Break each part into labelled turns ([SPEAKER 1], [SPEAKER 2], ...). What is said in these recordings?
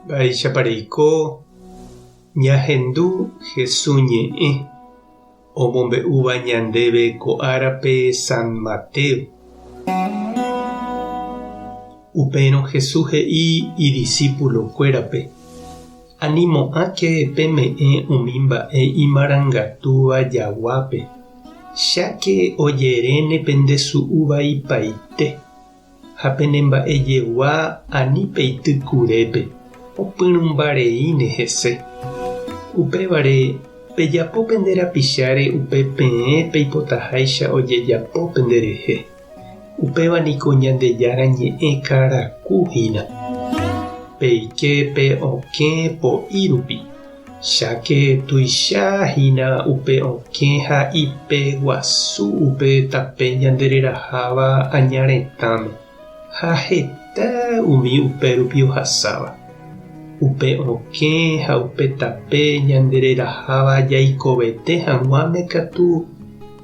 [SPEAKER 1] Mba'éichapa reiko ñahendu Hesu ñe'ẽ omombe'úva ñandéve ko árape San Mateo? Upérõ Jesús he'i idisípulokuérape, Animo'ãke peme'ẽ umi mba'e imarangatúva jaguápe, cháke ojeréne pendesu'u vaipaite. Ha pene mba'ejegua ani peity kurépe, opyrũmba reíne hese. Upévare, pejapo pende rapicháre upe peẽ peipotaháicha ojejapo penderehe. Upéva niko Ñandejára ñe'ẽ karaku hína. Peike pe okẽ po'i rupi. Cháke tuicha hína upe okẽ ha ipe guasu upe tape ñandereraháva aña retãme, ha heta umi upérupi ohasáva. Upe okẽ ha upe tape ñandereraháva jaikovete hag̃uáme katu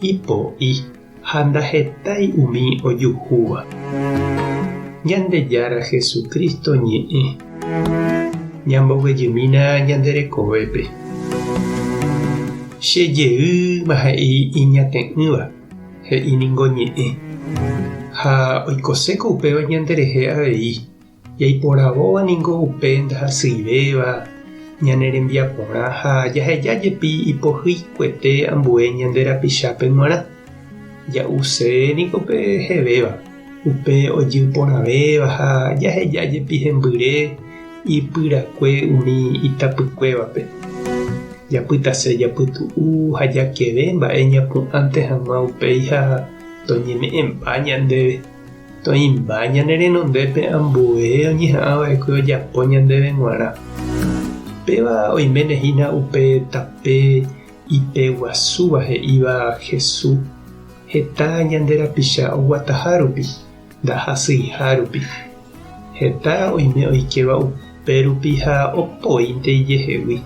[SPEAKER 1] ipo'i ha ndahetái umi ojuhúva. Ñandejára Jesucristo ñe'ẽ. Ñamboguejymína ñande rekovépe. Che jeýma he'i iñate'ỹva, he'i ningo ñe'ẽ. Ha oikoséko upéva ñanderehe avei. Jaiporavóva ningo upe ndahasyivéva ñane rembiaporã ha jaheja jepi ipohyikuete ambue ñande rapichápe g̃uarã. Ja'use niko pe hevéva, upe ojy porãvéva ha jaheja jepi hembyre ipyrakue umi itapykuévape. Japytase japytu'u ha jakeve mba'e ñapu'ãnte hag̃ua upéi ha toñeme'ẽmba ñandéve. Toĩmba ñane renondépe ambue oñeha'ãva'ekue ojapo ñandéve g̃uarã. Péva oiméne hína upe tape ipeguasúva he'íva Jesús heta ñande rapicha oguataha rupi, ndahasyiha rupi. Heta oime oikéva upe rupi ha opoínte ijehegui.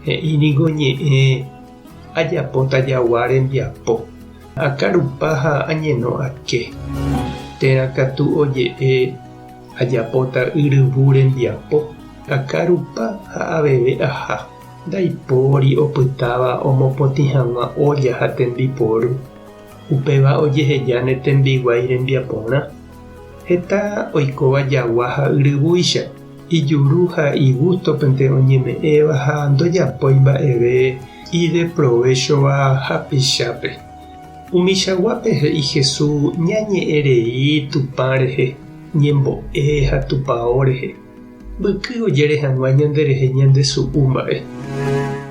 [SPEAKER 1] He'i niko ñe'ẽ ajapóta jagua rembiapo. Akarupa ha añeno ake. Térã katu oje'e ajapóta yryvu rembiapo, akarupa ha aveve aha. Ndaipóri opytáva omopotĩ hag̃ua ólla ha tembiporu, upéva ojeheja ne tembiguái rembiaporã. Heta oikóva jagua ha yryvúicha, ijuru ha igústopente oñeme'ẽva ha ndojapói mba'eve ideprovéchova hapichápe. Umichaguápe he'i Jesús ñañe'ẽ rei Tupã rehe, ñembo'e ha tupao rehe, mbyky ojere hag̃ua ñanderehe ñandesu'u mba'e.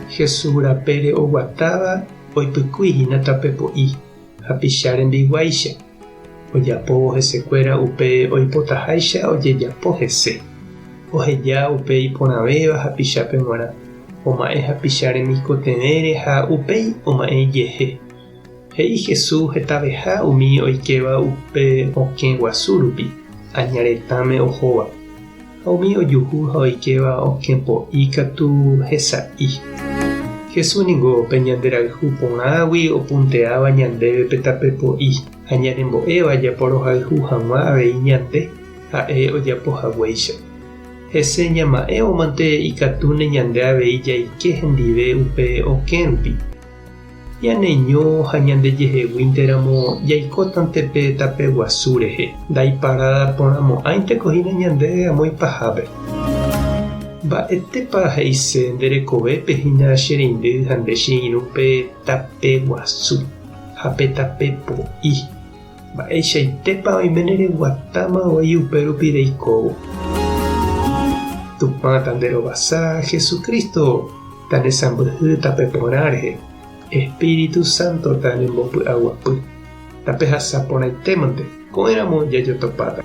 [SPEAKER 1] Jesús rapére oguatáva oipykúi hína tape po'i, hapicha rembiguáicha. Ojapóvo hesekuéra upe oipotaháicha ojejapo hese. Oheja upe iporãvéva hapichápe g̃uarã, oma'ẽ hapicha remikotevẽre ha upéi oma'ẽ ijehe. He'i Jesús hetaveha umi oikéva upe okẽ guasu rupi, aña retãme ohóva. Ha umi ojuhu ha oikéva okẽ po'i katu hesa'i. Jesús ningo pe ñanderayhu porãgui opunteáva ñandéve pe tape po'i ha ñanembo'éva japorohayhu hag̃ua avei ñande ha'e ojapo haguéicha. Hese ñama'ẽvomante ikatúne ñande avei jaike hendive upe okẽ rupi. Ñaneño ha ñandejeheguínteramo jaikótante pe tape guasu rehe, ndaiparáda porãmo'ãinteko hína ñande amo ipahápe. Mba'etépa he'ise nde rekovépe hína che reindy ha nde che irũ pe tape guasu ha pe tape po'i? Mba'eichaitépa oiméne reguatáma voi upérupi reikóvo. Tupã tanderovasa, Jesucristo tanesãmbyhy tape porã rehe, Espíritu Santo tanembopy'aguapy. Tapehasa porãitémante, ko'ẽramo jajotopáta.